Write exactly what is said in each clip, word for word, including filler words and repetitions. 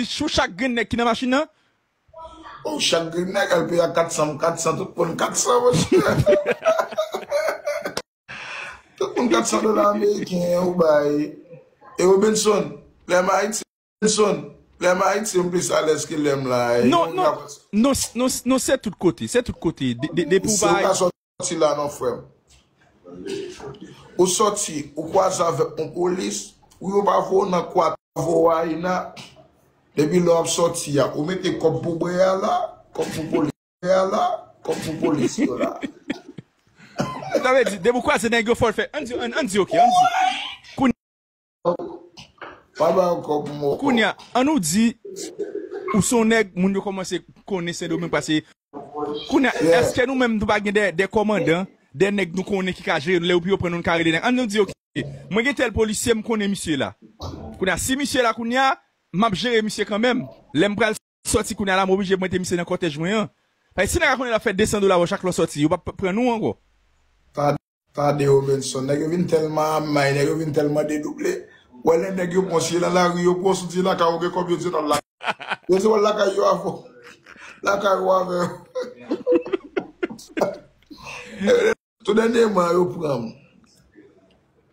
sou chak grenn nèg ki nan machin nan? Oh, chak grenn nèg, L P A kat san, kat san, tout moun kat san, monchè. Tout moun kat san dola ameriken, ou bay. E Robinson, lè m Ayiti, Robinson, lè m Ayiti, m plis alèz ke lè m la. E Non, yon non, gras. non, s- non, s- non, se tout kote, se tout kote. De, de, depi w Se ou bay ka sòti la non, frè m. Ou sòti, ou kwaze avèk yon polis, ou yo pa voye w nan kwat, voye w a ina. Depi lè w ap sòti a, ou mete kòb pou bwè a la, kòb pou polis a la, kòb pou polis yo la. Sa vle di, depi w kwaze nèg yo fò l fè. Ann di, ann, ann di, ok, ann di. Kounye Pa ba yo kòb mò. Kounye a, ann nou di, ou se yon nèg, moun yo kòmanse konnen Sendomeng pase. Kounye a, Yeah. èske nou menm nou pa gen de, de kòmandan, de nèg nou konnen ki ka jere nou, lè yo pou yo pran nou, nou ka rele nèg? Ann nou di, ok, mwen gen tèl polisye, m konnen misye la. Kounye a, si misye la, kounye a, m ap jere misye kanmenm. Lè m pral sòti kounye a la, m oblije mete misye nan kòtèj mwen an. Paske si nèg la konnen l ap fè de san dola bò chak lè w sòti, yo p ap pran nou ankò. Tande Robinson, nèg yo vin tèlman amay, nèg yo vin tèlman dedouble. Wè lè nèg yo pran, si nan lari yo pran, si w di lakay ou gen kòb, yo di non, lakay. Yo di wè lakay yo avè w. Lakay ou avè w. Tou dènyèman, yo pran m.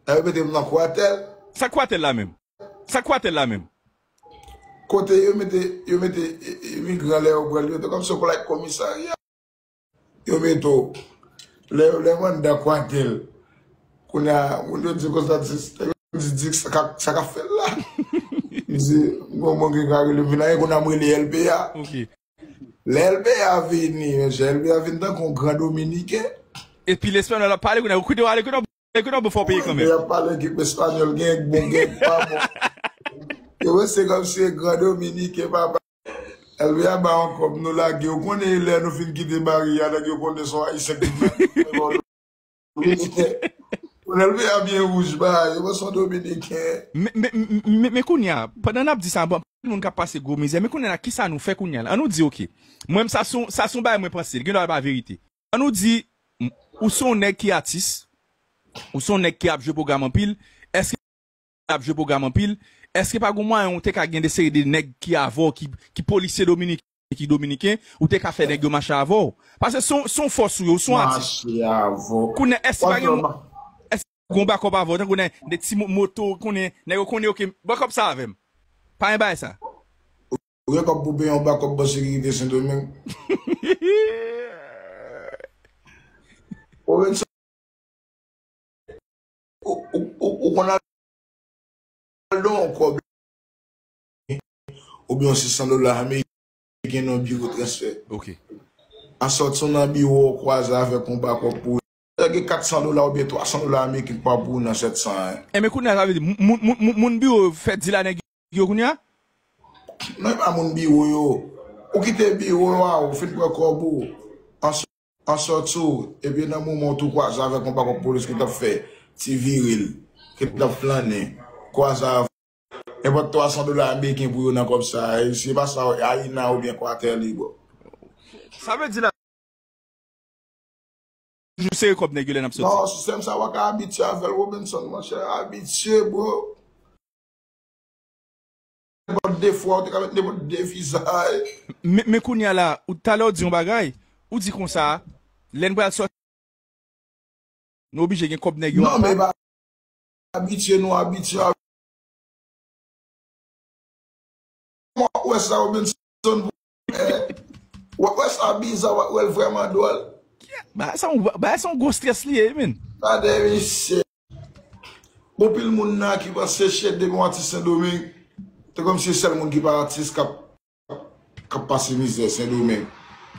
Yo mete m nan kwatèl. Sa kwatèl la menm? Sa kwatèl la menm? Kote yo mete, yo mete e, e, imigran lè yo pran l, yo te kòmsi yo kolay komisarya. Yo mete w. Lè, lè m anndan kwatèl. Kounye a, moun yo di konsa, di, yo di, di, sa k ap, sa k ap fè l la? M di, bon, bon, gen ka rele m vin la, e kounye a m rele L P A. Ok. Lè L P A vini, mesye, L P A vin tankou yon gran dominiken. Epi lespanyòl ap pale, kounye a, kounye a, kounye a, kounye a, bon, fò peye kanmenm. L P A pale ki espanyòl, gen bon, gen pa bon. Yo, se kòmsi se gran dominiken, papa. L P A ba yon kòb, nou lage. Ou konnen lè nou fin kite bari a, nèg yo konnen se yon ayisyen ki vin. Dominiken. L P A byen wouj, ba, yo, se yon dominiken. Men, men, men, men, men kounye a, pandan n ap di sa, bon, anpil moun k ap pase gwo mizè, men kounye a la, kisa nou fè kounye a la? Ann nou di, ok. Mwen, sa se yon, sa se yon bagay mwen panse, gen dwa pa verite. Ann nou di, m- ou se yon nèg ki atis, ou se yon nèg ki ap jwe pwogram anpil, èske ap jwe pwogram anpil, èske pa gen mwayen ou te ka gen de seri de nèg ki avè w, ki, ki polisye dominiken, ki dominiken, ou te ka fè nèg yo mache avè w? Paske se yon, se yon fòs ou ye, ou se yon atis. Mache avè w. Kounye a, èske pa gen, èske gen yon bakòp avè w, tankou nèg, de ti mo- moto, konnen, nèg yo konnen, ok, bakòp sa avè m. Pa gen bagay sa. Ou gen kòb pou peye yon bakòp bò sekirite Sendomeng? Ou, ou, ou, ou konn al don yon kòb oubyen yon sis san dola ameriken nan biwo transfè. Ok. An sòti w nan biwo, w kwaze avèk yon bakòp pou ou. Sa gen kat san dola oubyen twa san dola ameriken k pa pou ou nan sèt san an. Enben, kounye a, sa vle di, moun, moun, moun, moun biwo fè dil a nèg yo kounye a? Non, e pa moun biwo yo. Ou kite biwo a, ou fin pran kòb ou. An sòti w, epi nan moman w tou kwaze avèk yon bakòp polis ki t ap fè ti vire l, ki t ap flannen, kwaze avè nenpòt twa san dola ameriken pou yo nan kòb sa a, e se pa sa, Ayina oubyen Kwatèl li ba w. Sa vle di la, toujou sere kòb nèg yo lè n ap soti. Non, sistèm sa a w ka abitye avè l, Robinson, monchè, abitye, bro. Nenpòt de fwa, ou te ka met nenpòt de viza. Men, men kounye a la, ou talè ou di yon bagay, ou di konsa, lè n pral sòti, nou oblije gen kòb nèg yo. Non, men pa abitye, nou abitye a. Kòman w wè sa, Robinson? Wè, wè sa biza, wè, wè l vrèman dwòl. Bagay sa, yon- bagay sa yon gwo strès li ye, wi, men. Gade, misye. Bon, pil moun nan ki panse chèf de bon atis Sendomeng, te kòmsi sèl moun ki pa atis k ap, k ap pase mizè Sendomeng.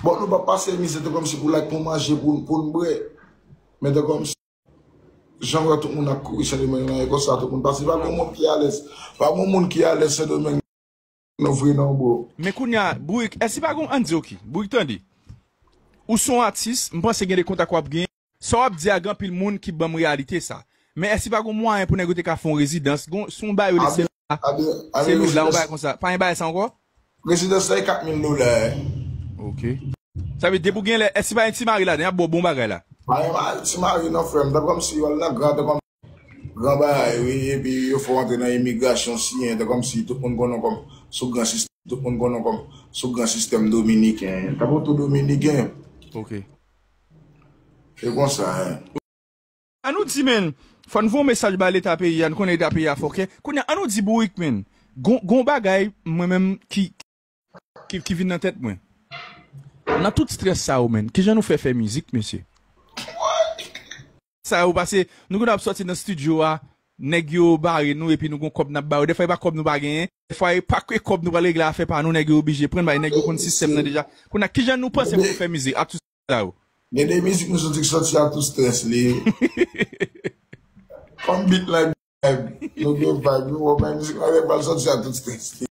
Bon, nou pa pase mizè, te kòmsi pou lak pou manje, pou, pou n bwè. Men te kòmsi, jan w wè tout moun ap kouri Sendomeng lan, e konsa tout moun pase. Pa gen moun ki alèz. Pa gen moun ki alèz Sendomeng. Non, vre non, bro. Men kounye a, Bourik, èske pa gon, ann di, ok, Bourik, tande. Ou se yon atis, m panse gen de kontak w ap gen. Sa w ap di a, gen anpil moun ki ban m reyalite sa. Men èske pa gon mwayen pou nèg yo te ka fè yon rezidans? Gon, se yon bagay yo lese la. Se lou la, yon bagay konsa. Pa gen bagay sa ankò? Rezidans la e kat mil dola, eh. Ok. Sa vle di, depi w gen lè, èske pa gen ti mari ladan, y ap ba w bon bagay la? Pa gen mari, ti mari non, frè m. Tankou kòmsi w al nan gran, tankou gran bagay, wi, epi yo fè w antre nan imigrasyon siyen, tankou kòmsi tout moun konnen w kòm sou gran sistèm. Tout moun konnen w kòm sou gran sistèm dominiken. Tankou tout dominiken. Ok. Se konsa, hein. An nou di, men, fò n voye yon mesaj bay leta peyi a, n konnen leta peyi a fòkè. Kounye a, an nou di bourik, men. Gon, gon bagay, mwen menm, ki, ki, ki vin nan tèt mwen. Nan tout strès sa yo, men, kijan nou fè fè mizik, mesye? Sa yo pase, nou konn ap sòti nan studio a, nèg yo bare nou epi nou gon kòb n ap ba yo. Defwa e pa kòb nou pa genyen. Defwa e pa ke kòb nou pral regle afè pa nou, nèg yo oblije pran bay nèg yo konn sistèm nan deja. Kounye a, kijan nou panse pou nou fè mizik ak tout sa yo? Gen de mizik nou soti sòti a tout strès li. Kòm beat la vibe, nou gen vibe, nou wè bay mizik la pral sòti a tout strès li.